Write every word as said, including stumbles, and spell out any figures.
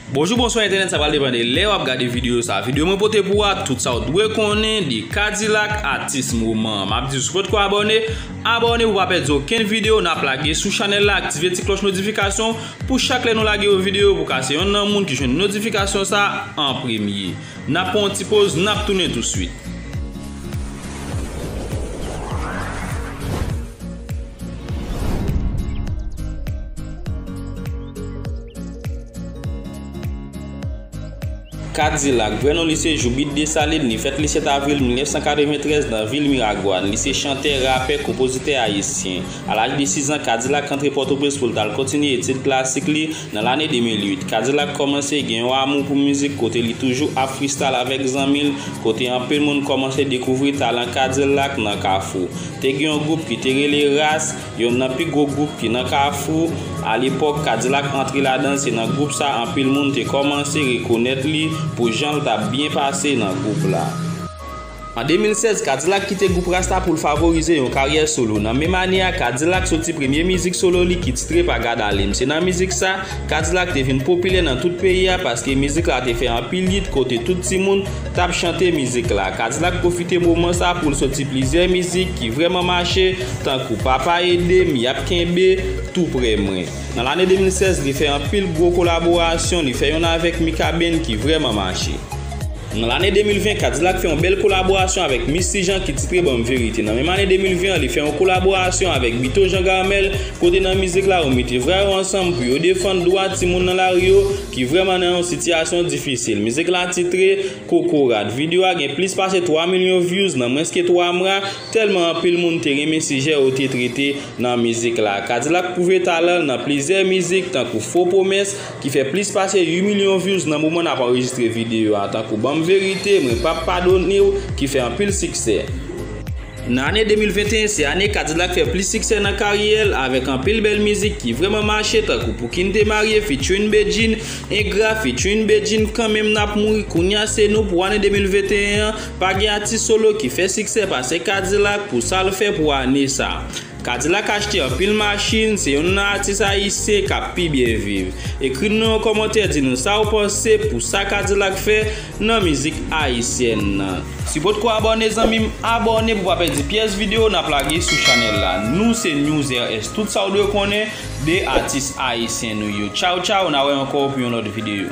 Bonjou, bonswa entènèt, sa pral depann de lè w ap gade videyo sa. Videyo mwen pote pou w a tout sa w dwe konnen de Kadilak, atis moman an. M ap di w, si w potko abòne, abòne pou w pa pèdi okenn videyo n ap lage sou chanèl la. Aktive ti klòch notifikasyon pou chak lè nou lage yon videyo pou w ka se yonn nan moun ki jwenn notifikasyon sa an premye. N ap pran yon ti poz, n ap tounen touswit. Kadilak, vrè non li se Joubit Desalin, li fèt le sèt avril mil nèf san katreventrèz nan vil Miragwàn. Li se chantè, rapè, konpozitè ayisyen. A laj de sis an, Kadilak antre Pòtoprens pou l t al kontinye etid klasik li. Nan lane de mil uit, Kadilak kòmanse gen yon amou pou mizik kote li toujou ap freestyle avèk zanmi l, kote anpil moun kòmanse dekouvri talan Kadilak nan Kafou. Te gen yon gwoup ki te rele Ras, yonn nan pi gwo gwoup ki nan Kafou. Alepòk, Kadilak antre ladan l, se nan gwoup sa anpil moun te kòmanse rekonèt li pou jan l t ap byen pase nan gwoup la. An de mil sèz, Kadilak kite gwoup Ras la pou l favorize yon karyè solo. Nan menm ane a, Kadilak soti premye mizik solo li ki titre Pa Gad Ale M. Se nan mizik sa, Kadilak te vin popilè nan tout peyi a paske mizik la te fè anpil hit kote tout timoun t ap chante mizik la. Kadilak pwofite moman sa pou l soti plizyè mizik ki vrèman mache, tankou Papa Ede M, Y ap Kenbe, Tou Prè Mwen. Nan lane de mil sèz, li fè anpil gwo kolaborasyon, li fè yonn avèk Mikaben ki vrèman mache. Nan lane de mil ven, Kadilak fè yon bèl kolaborasyon avèk Misty Jean ki titre Ban m Verite. Nan menm ane de mil ven an, li fè yon kolaborasyon avèk Bito Jean Garmel, kote nan mizik la yo mete vwa yo ansanm pou yo defann dwa timoun nan lari yo ki vrèman nan yon sitiyasyon difisil. Mizik la titre Kokorat. Videyo a gen plis pase twa milyon views nan mwens ke twa mwa, tèlman anpil moun te renmen sijè yo te trete nan mizik la. Kadilak pwouve talan l nan plizyè mizik tankou Fo Pwomès, ki fè plis pase uit milyon views nan moman n ap anrejistre videyo a, tankou Ban m Verite, Mwen p ap padone w, ki fè anpil siksè. Nan ane de mil venteyen, se ane Kadilak fè plis siksè nan karyè l, avèk anpil bèl mizik ki vrèman mache, tankou Pouki n te marye featuring Bedjine, Engra featuring Bedjine, Kanmenm n ap mouri, Kounye a se nou. Pou ane de mil venteyen an, pa gen atis solo ki fè siksè pase Kadilak pou sa l fè pou ane sa. Kadilak achte anpil machin, se yonn nan atis ayisyen k ap pi byen viv. Ekri n nan yon kòmantè, di nou sa w panse pou sa Kadilak fè nan mizik ayisyèn nan. Si w potko abòne, zanmi m, abòne pou w pa pèdi pyès videyo n ap lage sou chanèl la. Nou se News R S, tout sa w dwe konnen de atis ayisyen nou yo. Tchaw tchaw, n a wè ankò pou yon lòt videyo.